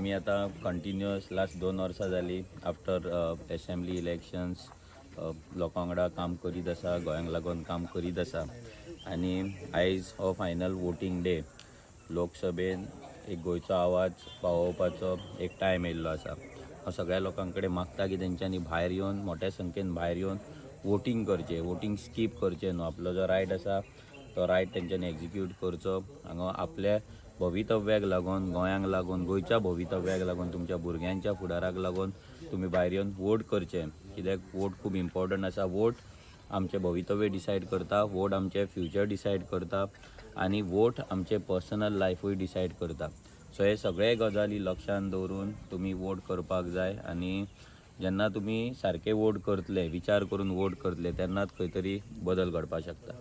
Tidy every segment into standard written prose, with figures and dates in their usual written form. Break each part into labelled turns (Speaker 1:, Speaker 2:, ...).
Speaker 1: आमी आतां continuous last 2 वर्सां जाली आफ्टर एसेंब्ली इलेक्शन्स लोकां वांगडा काम करीत आसा, गोंयांक लागून काम करीत आसा आनी आयज हो फायनल वोटींग डे. लोकसभेन एक गोंयचो आवाज पावोवपाचो एक टायम येयल्लो आसा. हांव सगळ्या लोकां कडेन मागता की तेंच्यांनी भायर येवन मोठ्या संख्येन भायर येवन वोटींग करचें, वोटींग स्कीप करचें न्हू. आपलो जो रायट आसा तो रायट तेंच्यांनी एग्जिक्यूट करचो. हांगा आपल्या भवितव्याक लागून, गोंयांक लागून, गोंयच्या भवितव्याक लागून, तुमच्या भुरग्यांच्या फुडाराक लागून तुमी भायर येवन वोट करचें. कित्याक वोट खूब इम्पॉर्टंट आसा. वोट आमचें भवितव्य डिसायड करता, वोट आमचें फ्युचर डिसायड करता आनी वोट आमचें पर्सनल लायफूय डिसायड करता. सो हे सगळे गजाली लक्षांत दवरून तुमी वोट करपाक जाय आनी जेन्ना तुमी सारके वोट करतले, विचार करून वोट करतले तेन्नाच खंय तरी बदल घडपाक शकता.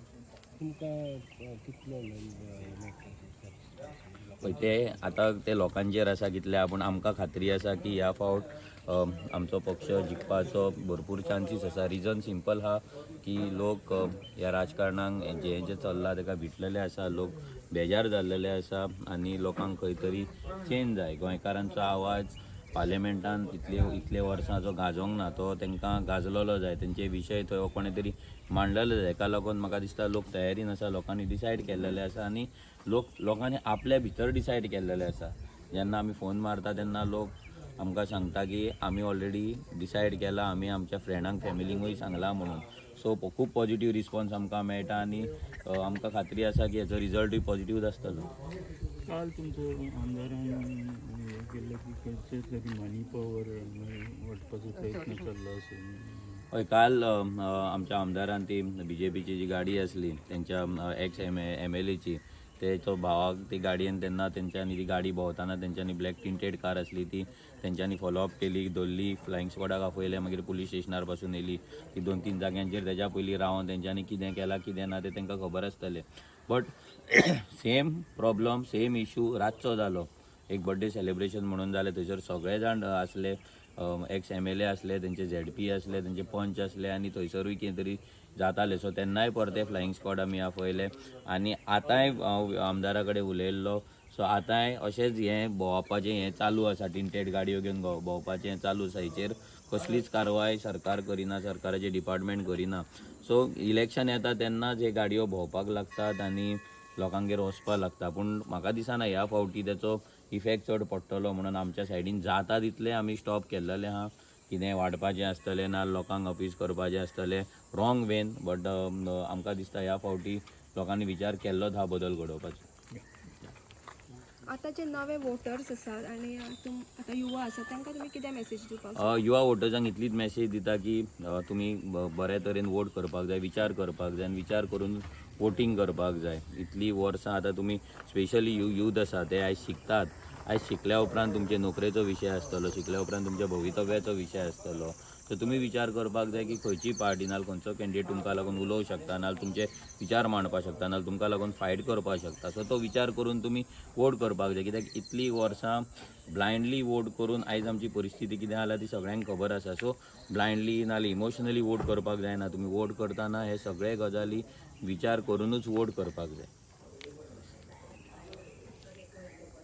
Speaker 1: पळय ते आतां ते लोकांचेर आसा कितले, पूण आमकां खात्री आसा की ह्या फावट आमचो पक्ष जिखपाचो भरपूर चान्सीस आसा. रिजन सिंपल आहा की लोक ह्या राजकारणाक जें जें चल्लां ताका भितलेले आसा, लोक बेजार जाल्लेले आसा आनी लोकांक खंय तरी चेंज जाय. गोंयकारांचो आवाज पार्लिमेंटान इतले वर्सां जो गाजोंक ना तो तांकां गाजलेलो जाय, तेंचे विशय थंय कोणें तरी मांडलेलो जाय. हेका लागून म्हाका दिसता लोक तयारीन आसा, लोकांनी डिसायड केल्लेले आसा आनी लोकांनी आपल्या भितर डिसायड केल्लेले आसा. जेन्ना आमी फोन मारता तेन्ना लोक आमकां सांगता की आमी ऑलरेडी डिसायड केला, आमी आमच्या फ्रेंडांक फॅमिलींकूय सांगलां म्हणून. सो खूब पॉझिटीव रिस्पॉन्स आमकां मेळटा आनी आमकां खात्री आसा की हेचो रिजल्टूय पॉझिटीव आसतलो.
Speaker 2: काल तुमचो आमदारान हें केल्लें की खंयचे तरी मनी पॉवर वाटपाचो प्रयत्न चल्लो असो.
Speaker 1: हय, काल आमच्या आमदारान ती बीजेपीची जी गाडी आसली तेंच्या एक्स एम एल एची, तेचो भावाक ती गाडयेन तेन्ना तेंच्यांनी ती गाडी भोंवतना तेंच्यांनी ब्लॅक टिंटेड कार आसली ती तेंच्यांनी फॉलोअप केली, धरली, फ्लायिंग स्क्वॉडाक आपयलें, मागीर पुलीस स्टेशनार पासून येयली. ती 2-3 जाग्यांचेर तेज्या पयलीं रावन तेंच्यांनी कितें केलां कितें ना तें तेंकां खबर आसतलें. But same problem same issue रातचो जालो. एक बड्डे सेलिब्रेशन म्हणून जालें, थंयसर सगळे जाण आसले, एक्स एम एल ए आसले, तेंचे झेड पी आसले, तेंचे पंच आसले आनी थंयसरूय कितें तरी जातालें. सो तेन्नाय परते फ्लायिंग स्क्वॉड आमी आपयले आनी आतांय हांव आमदारा कडेन उलयल्लो. सो आतांय अशेंच हें भोंवपाचें हें चालू आसा, टिंटेड गाडयो घेवन भोंवपाचें हें चालू आसा. हेचेर कसलीच कारवाय सरकार करिना, सरकाराचें डिपार्टमेंट करिना. सो इलेक्शन येता तेन्नाच हे गाडयो भोंवपाक लागतात आनी लोकांगेर वचपाक लागता. पूण म्हाका दिसना ह्या फावटी तेचो इफेक्ट चड पडटलो म्हणून. आमच्या सायडीन जाता तितलें आमी स्टॉप केल्लेलें आहा. कितें वाडपाचें आसतलें ना लोकांक अपीज करपाचें आसतलें रॉंग वेन, बट आमकां दिसता ह्या फावटी लोकांनी विचार केल्लोच हा बदल घडोवपाचो.
Speaker 3: आतां जे नवे वोटर्स आसात आनी आतां युवा आसात तांकां तुमी कितें मॅसेज दिवपाक?
Speaker 1: युवा वोटर्सांक इतलीच मॅसेज दिता की तुमी बरे तरेन वोट करपाक जाय, विचार करपाक जाय आनी विचार करून वोटींग करपाक जाय. इतलीं वर्सां आतां तुमी स्पेशली यूथ आसा ते आयज शिकतात, आयज शिकल्या उपरांत तुमचे नोकरेचो विशय आसतलो, शिकल्या उपरांत तुमच्या भवितव्याचो विशय आसतलो. सो तुमी विचार करपाक जाय की खंयची पार्टी नाल्यार खंयचो कॅन्डिडेट तुमकां लागून उलोवंक शकता, नाल्यार तुमचे विचार मांडपाक शकता, नाल्यार तुमकां लागून फायट करपाक शकता. सो तो विचार करून तुमी वोट करपाक जाय. कित्याक इतलीं वर्सां ब्लायंडली वोट करून आयज आमची परिस्थिती कितें जाला ती सगळ्यांक खबर आसा. सो ब्लायंडली नाल्यार इमोशनली वोट करपाक जायना. तुमी वोट करतना हे सगळे गजाली विचार करूनच वोट करपाक जाय.